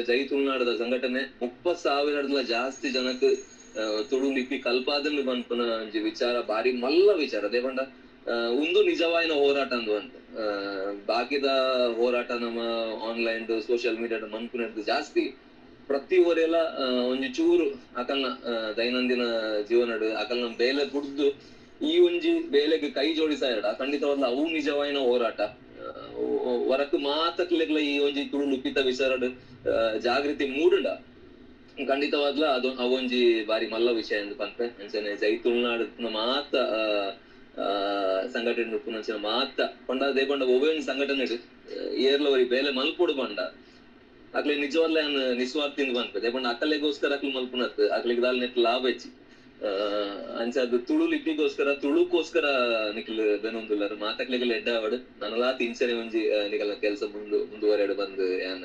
ಜೈ ತುಳುನಾಡುದ ಸಂಘಟನೆ 30,000ಡ್ಲ ಜಾಸ್ತಿ ಜನಕ್ ತುಳು ಲಿಪಿ ಕಲ್ಪಾದನ್ನು ಪನ್ಪುನ ಒಂಜಿ ವಿಚಾರ ಬಾರಿ ಮಲ್ಲ ವಿಚಾರ. ದೇಪಂಡ ಉಂದು ನಿಜವಾಯಿನ ಹೋರಾಟ ಅಂದ್ ಪನ್ಪೆ. ಬಾಕಿದ ಹೋರಾಟ ನಮ್ಮ ಆನ್ಲೈನ್ ಸೋಷಿಯಲ್ ಮೀಡಿಯಾಡ್ ಮನ್ಪುನೆರ್ದ್ ಜಾಸ್ತಿ ಪ್ರತಿ ಒರೆಲ ಒಂಜಿ ಚೂರು ಅಕಲ್ನ ದೈನಂದಿನ ಜೀವನಡ್ ಅಕಲ್ನ ಬೇಲೆ ಬುಡ್ದು ಈ ಒಂಜಿ ಬೇಲೆಗ್ ಕೈ ಜೋಡಿಸಾಯಡ ಖಂಡಿತವಾದ್ಲ ಅವು ನಿಜವಾಯಿನ ಹೋರಾಟ. ವರಕ್ ಮಾತಕ್ಲೆಗ್ಲ ಈ ಒಂಜಿ ತುಳು ಲಿಪಿತ ವಿಚಾರಡ್ ಜಾಗೃತಿ ಮೂಡುಂಡ ಖಂಡಿತವಾದ್ಲ ಅದು ಅವೊಂಜಿ ಬಾರಿ ಮಲ್ಲ ವಿಷಯ ಎಂದು ಪನ್ಪೆ. ಅಂಚನೆ ಜೈ ತುಳುನಾಡು ಮಾತ ಸಂಘಟನೆ ಉಪ್ಪುನಂಚಿನ ಮಾತ ಪಂಡ ದೇಪಂಡ ಒವ್ವೇ ಒಂಜಿ ಸಂಘಟನೆ ಏರ್ಲ ಒರಿ ಬೇಲೆ ಮಲ್ಪೊಡು ಪಂಡ ಅಕ್ಲೆ ನಿಜವಾದ್ಲ ಯಾನ್ ನಿಸ್ವಾರ್ಥಿಂದ್ ಪನ್ಪೆ. ದೇಪಂಡ ಅಕಲೆಗೋಸ್ಕರ ಅಕ್ಲು ಮಲ್ಪುನತ್ ಅಕ್ಲೆಗ್ ದಾಲ ನೆಟ್ ಲಾಭ ಹೆಚ್ಚಿ. ಅಂಚಾದ್ ತುಳು ಲಿಪಿಗೋಸ್ಕರ ತುಳುಕೋಸ್ಕರ ನಿಕ್ಲ್ ಬೆನೊಂದುಲ್ಲರ್ ಮಾತಕ್ಲೆಗ್ ಎಡ್ಡೆ ಆವಡ್. ನನಲಾತ್ ಇಂಚನೆ ಒಂಜಿ ನಿಕಲ್ನ ಕೆಲಸ ಮುಂದುವರೆಯಡ್ ಬಂದ್ ಯಾನ್